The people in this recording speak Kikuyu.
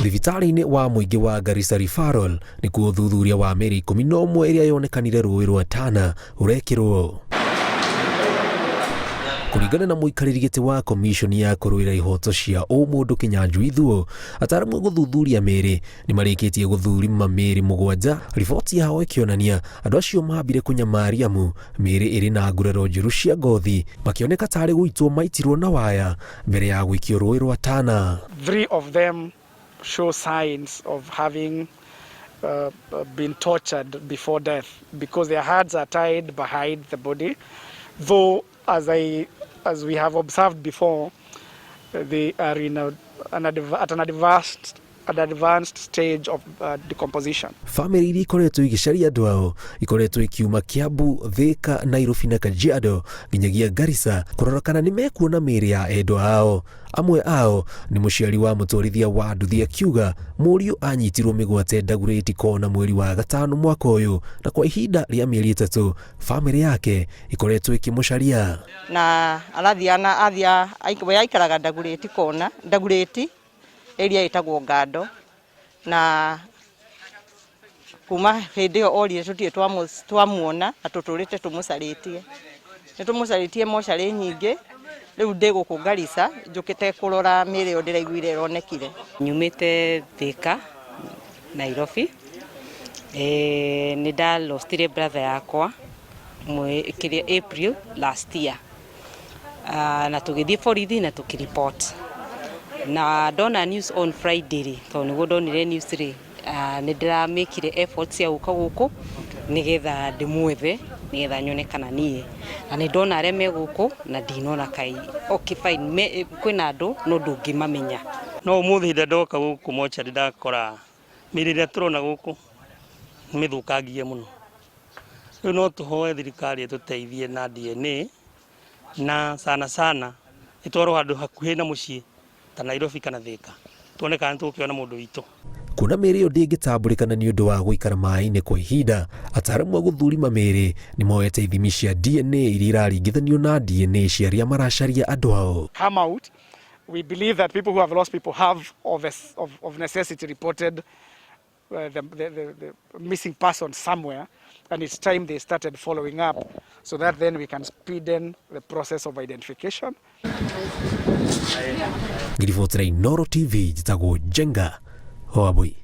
Thibitarĩ-inĩ wa mũingĩ wa Garissa Referral nĩkuo ũthuthuria wa mĩĩrĩ 11 ĩrĩa yonekanire rũĩ rwa Tana ũrekĩrwo. Kũringana na mũikarĩri gĩtĩ wa komiconi ya kũrũĩra ihoto cia ũmũndũ Kĩnyanjui Thuo, ataaramu a gũthuthuria mĩĩrĩ nĩ marĩkĩtie gũthũrima mĩĩrĩ mũgwanja, riboti yao ĩkĩonania andũ acio mambire kũnyamaria amu mĩĩrĩ ĩrĩ na nguraro njũru cia ngothi makĩoneka tarĩ gũitwo maitirwo na waya mbere ya gũikio rũĩ rwa Tana. Three of them show signs of having been tortured before death because their hands are tied behind the body, though as we have observed before, they are in a, an adv at an advanced an advanced stage of decomposition. Bamĩrĩ iria ikoretwo igĩcaria andũ ao ikoretwo ikiuma Kiambu, Thika, Nairobi na Kajiado nginyagia Garissa kũrora kana nĩ mekuona mĩĩrĩ ya endwa ao. Amwe ao nĩ mũciari wa mũtwarithia wa nduthi akiuga mũriũ anyitirwo mĩgwate Dagoretti Kona mweri wa gatano mwaka ũyũ, na kwa ihinda rĩa mĩeri 3 bamĩrĩ yake ikoretwo ĩkĩmũcaria. Na arathia na athia we aikaraga Dagoretti Kona, Dagoretti area ĩtagwo Ngando, na kuma hĩndĩ ĩyo orire tũtirĩ twamuona na tũtũrĩte tũmũcarĩtie. Nĩ tũmũcarĩtie mocarĩ nyingĩ, rĩu ndĩ gũkũ Garissa njũkĩte kũrora mĩĩrĩ ĩyo ndĩraiguire ĩronekire. Nyumĩte Thika, Nairobi. Nĩ ndalostire brother yakwa kĩrĩa April last year. Na tũgĩthiĩ borithi na tũkĩreport. Na ndona news on Friday rĩ, tondũ nĩguo ndonire news rĩ, nĩ ndĩramĩkire efforts cia gũka gũkũ nĩgetha ndĩmwethe, nĩgetha nyone kana niĩ. Na nĩ ndona arĩa me gũkũ na ndinona kai. Okay, fine, kwĩna andũ no ndũngĩmamenya. No ũmũthĩ hĩndĩ ĩrĩa ndoka gũkũ mocarĩ ndakora mĩĩrĩ ĩrĩa tũrona gũkũ nĩ mĩthũkangie mũno. Rĩu no tũhoe thirikari ĩtũteithie na DNA na sana sana ĩtwarwo handũ hakuhĩ na mũciĩ ta Nairobi kana Thika, tuone kana nĩtũgũkĩona mũndũ witũ. Kuona mĩĩrĩ ĩyo ndĩngĩtambũrĩkana nĩ ũndũ wa gũikara maĩ-inĩ kwa ihinda, ataaramu a gũthũrima mĩĩrĩ nĩ moete ithimi cia DNA iria iraringithanio na DNA cia arĩa maracaria andũ ao. Come out. We believe that people who have lost people have of necessity reported the missing person somewhere, and it's time they started following up so that then we can speeden the process of identification. Ngiribotera Inooro TV, njĩtagwo Njenga Wambui.